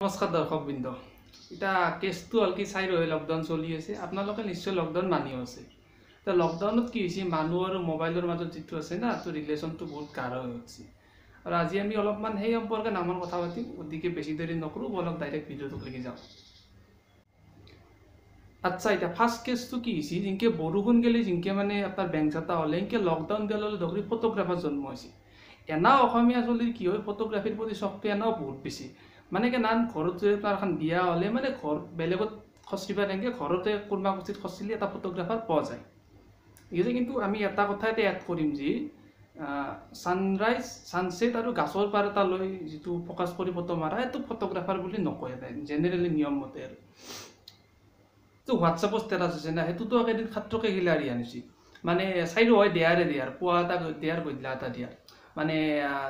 নমস্কাৰ দৰ্শকবৃন্দ। এতিয়া কেছটো হ'ল কি, চাই ৰহে লকডাউন চলি আছে, আপোনালোকে নিশ্চয় লকডাউন মানিও আছে। এতিয়া লকডাউনত কি হৈছে, মানুহ আৰু মোবাইলৰ মাজত যিটো আছে না, তো ৰিলেশ্যনটো বহুত গাঢ় হৈ উঠছে। আৰু আজি আমি অলপমান সেই সম্পৰ্কে নামৰ কথা পাতিম, গতিকে বেছি দেৰি নকৰোঁ, বলক ডাইৰেক্ট ভিডিঅ'টোক লাগি যাওঁ। আচ্ছা, এতিয়া ফাৰ্ষ্ট কেছটো কি হৈছে, যেনেকৈ বৰষুণ গ'লে যেনেকৈ মানে আপোনাৰ বেংক চাটা হ'লে এনেকৈ লকডাউন দিয়াৰ লগে ধৰি ফটোগ্ৰাফাৰ জন্ম হৈছে। এনাও অসমীয়া চলিৰ কি হয়, ফটোগ্ৰাফীৰ প্ৰতি চখটো এনাও বহুত বেছি। মানে কি নান ঘৰত যদি আপোনাৰ এখন বিয়া হ'লে মানে ঘৰ বেলেগত খচিব নালাগে, ঘৰতে কোনোবা কুচিত খচিলে এটা ফটোগ্ৰাফাৰ পোৱা যায়। ঠিক আছে, কিন্তু আমি এটা কথা এতিয়া এড কৰিম যি ছানৰাইজ ছানছেট আৰু গাছৰ পাৰ এটা লৈ যিটো ফ'কাছ কৰি ফটো মাৰা, সেইটো ফটোগ্ৰাফাৰ বুলি নকয় জেনেৰেলি নিয়ম মতে। আৰু তো হোৱাটছএপৰ ষ্টেটাছ আছে না, সেইটোতো একেদিন খাত্ৰকে খিলাৰি আনিছে। মানে চাইৰো হয় দেয়াৰে দিয়াৰ পুৱা এটা দিয়াৰ গধূলা এটা দিয়াৰ, মানে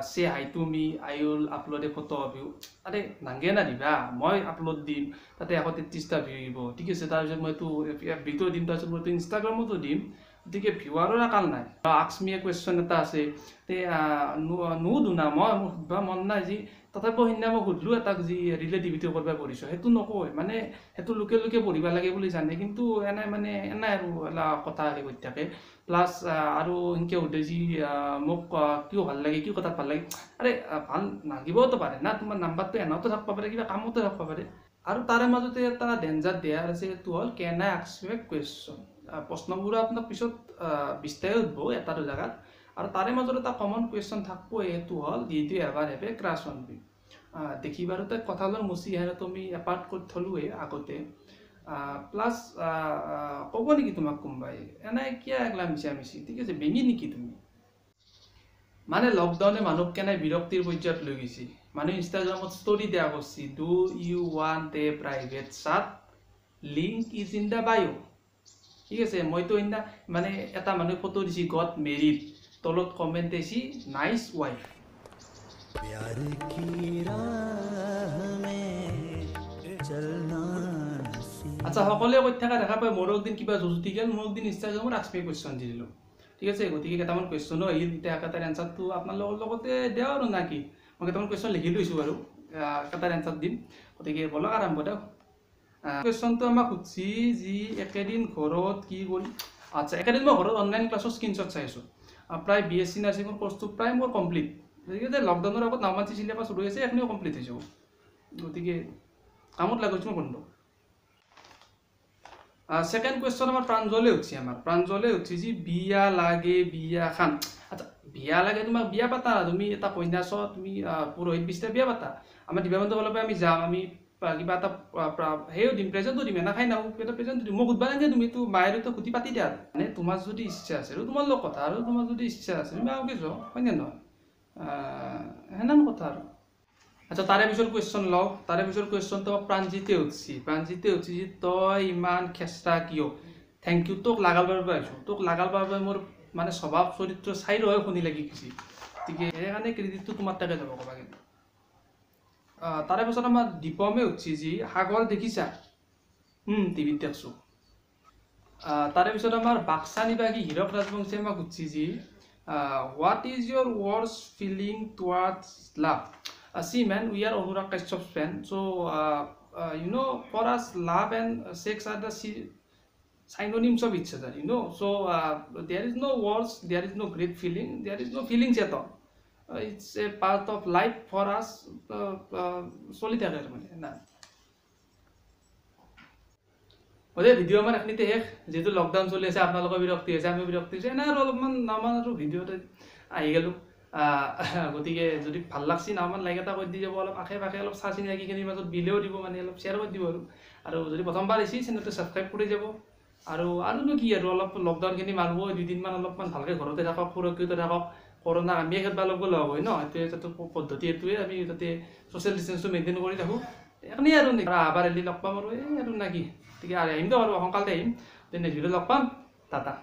say hi to me, I will upload a photo of you. আৰে নাংগে না দিবা, মই আপলোড দিম, তাতে 133টা ভিউ আহিব। ঠিক আছে, তাৰপিছত মইতো এফ বিটো দিম, তাৰপিছত মইতো ইনষ্টাগ্ৰামতো দিম, গতিকে ভিউৱাৰৰ আকাল নাই। আক্স মি এ কুৱেশ্যন এটা আছে, তে নুসুধো না মই, মোৰ সুধবা মন নাই যি। তথাপিও সেইদিনা মই সুধিলোঁ এটাক যি ৰিলেটিভিটি কৰিব পঢ়িছোঁ, সেইটো নকয়, মানে সেইটো লোকে লোকে পঢ়িব লাগে বুলি জানে, কিন্তু এনে মানে এনে আৰু এলা কথা হেৰি কৰি থাকে। প্লাছ আৰু সেনকৈ সোধে যি মোক কিয় ভাল লাগে, কি কথাত ভাল লাগে। আৰে ভাল নালাগিবওতো পাৰে না, তোমাৰ নাম্বাৰটো এনেওতো থাকিব পাৰে, কিবা কামতো থাকিব পাৰে। আৰু তাৰে মাজতে এটা ডেঞ্জাৰ দিয়াৰ আছে, সেইটো হ'ল কেন আই আক্স ইউ এ কুৱেশ্যন। প্ৰশ্নবোৰো আপোনাক পিছত বিস্তাৰিত উঠব এটা দুটা জেগাত। আৰু তাৰে মাজত এটা কমন কুৱেশ্যন থাকিব, সেইটো হ'ল did you ever have a crush on me. দেখি বাৰু তাই কঁঠালৰ মুচি হেনে তুমি এপাৰ্ট কৰি থলোৱে আগতে। প্লাছ ক'ব নেকি তোমাক কোনোবাই এনে কিয় একলা মিছা মিছি, ঠিক আছে বেঙি নেকি তুমি। মানে লকডাউনে মানুহক কেনে বিৰক্তিৰ পৰ্যায়ত লৈ গৈছে। মানুহ ইনষ্টাগ্ৰামত ষ্টৰি দিয়া কৰিছে, do you want a private chat, link is in the bio. ঠিক আছে, মইতো সেইদিনা মানে এটা মানুহে ফটো দিছে গট মেৰিড, তলত কমেণ্ট আহিছে নাইচ ৱাইফ। আচ্ছা, সকলোৱে কৈ থকা দেখা পাই মোৰো একদিন কিবা জুজুতি গ'ল, মই একদিন ইনষ্টাগ্ৰামত আক্স মি কুৱেশ্যন দি দিলোঁ। ঠিক আছে, গতিকে কেইটামান কুৱেশ্যনো আহিল, এতিয়া একেটাৰ এনচাৰটো আপোনালোকৰ লগতে দিওঁ আৰু না কি। মই কেইটামান কুৱেশ্যন লিখি লৈছোঁ বাৰু, একেটাৰ এনচাৰ দিম। গতিকে বলক আৰম্ভ দিয়ক। কুৱেশ্যনটো আমাক সুধছি যি একেদিন ঘৰত কি কৰি। আচ্ছা, একেদিন মই ঘৰত অনলাইন ক্লাছৰ স্ক্ৰীনশ্বট চাই আছোঁ। প্ৰায় বি এছ চি নাৰ্ছিঙৰ কৰ্চটো প্ৰায় মোৰ কমপ্লিট। গতিকে লকডাউনৰ আগত নাওমানচি চিলেবাছ ৰৈ আছে, এইখিনিও কমপ্লিট হৈ যাব। গতিকে কামত লাগিছোঁ মই বন্ধু। ছেকেণ্ড কুৱেশ্যন আমাৰ প্ৰাঞ্জলে উঠছে, আমাৰ প্ৰাঞ্জলে উঠছে যি বিয়া লাগে বিয়া খান। আচ্ছা, বিয়া লাগে তোমাক বিয়া পাতা, তুমি এটা কন্যা চ, তুমি পুৰোহিত বিচৰা বিয়া পাতা, আমাৰ ডিপাৰ্টমেণ্টৰ ফালৰ পৰা আমি যাম, আমি কিবা এটা সেয়ো দিম, প্ৰেজেণ্টো দিম, এনে খাই নাহোঁ, কিবা এটা প্ৰেজেণ্টো দিম। মোক সুধবা নালাগে তুমি, তো মায়েৰতো সুধি পাতি দিয়া। মানে তোমাৰ যদি ইচ্ছা আছে আৰু তোমাৰ লগত কথা, আৰু তোমাৰ যদি ইচ্ছা আছে তুমি আগে যোৱা, হয়নে নহয়, সেনেহেন কথা আৰু। আচ্ছা, তাৰে পিছৰ কুৱেশ্যন লওঁ। তাৰে পিছৰ কুৱেশ্যনটো প্ৰাঞ্জিতে উঠছি, প্ৰাঞ্জিতে উঠছি যে তই ইমান খেচৰা কিয়। Thank U, তোক লাগাল বাবে আহিছোঁ, তোক লাগাল বাবে মোৰ মানে স্বভাৱ চৰিত্ৰ চাই ৰৈ শুনি লাগি গৈছে। গতিকে সেইকাৰণে ক্ৰেডিটটো তোমাৰ তাকে যাব ক'বা কিন্তু। তাৰে পিছত আমাৰ দীপমে উঠছি যি সাগৰ দেখিছা, টিভিত দেখছোঁ। তাৰে পিছত আমাৰ বাক্সা নিবাসী হীৰক ৰাজবংশী আমাক সুধছি যি what is your worst feeling towards love. See man, we are Anurag Kashyap fan, so you know for us love and sex are the synonyms of each other, you know. So there is no words, there is no great feeling, there is no feelings at all. It's a part of life for us. চলি থাকে আৰু মানে না। গতিকে video' আমাৰ এইখিনিতে শেষ। যিহেতু লকডাউন চলি আছে, আপোনালোকৰ বিৰক্তি হৈছে, আমিও বিৰক্তি হৈছে, এনে আৰু অলপমান নামান আৰু ভিডিঅ'তে আহি গ'লোঁ। গতিকে যদি ভাল লাগছি নামান লাইক এটা কৰি দি যাব, অলপ আশে পাশে অলপ চা চিনাকিখিনিৰ মাজত বিলেও দিব, মানে অলপ শ্বেয়াৰ কৰি দিব আৰু। আৰু যদি প্ৰথমবাৰ আহিছে চেনেলটো ছাবস্ক্ৰাইব কৰি যাব। আৰু আৰুনো কি আৰু, অলপ লকডাউনখিনি মাৰিব, দুদিনমান অলপমান ভালকৈ ঘৰতে থাকক, সুৰক্ষিত থাকক। কৰোণাক আমিয়ে খেদবা লাগব লগ হয় ন, সেইটোৱে তাতে পদ্ধতি এইটোৱে, আমি তাতে ছ'চিয়েল ডিষ্টেঞ্চটো মেইনটেইন কৰি থাকোঁ। এইখিনিয়ে আৰু আহবাৰ এলি লগ পাম আৰু, এই আৰু না কি। গতিকে আহিম দিয়ক আৰু সোনকালে আহিম, নেক্সট ভিডিঅ' লগ পাম। টাটা।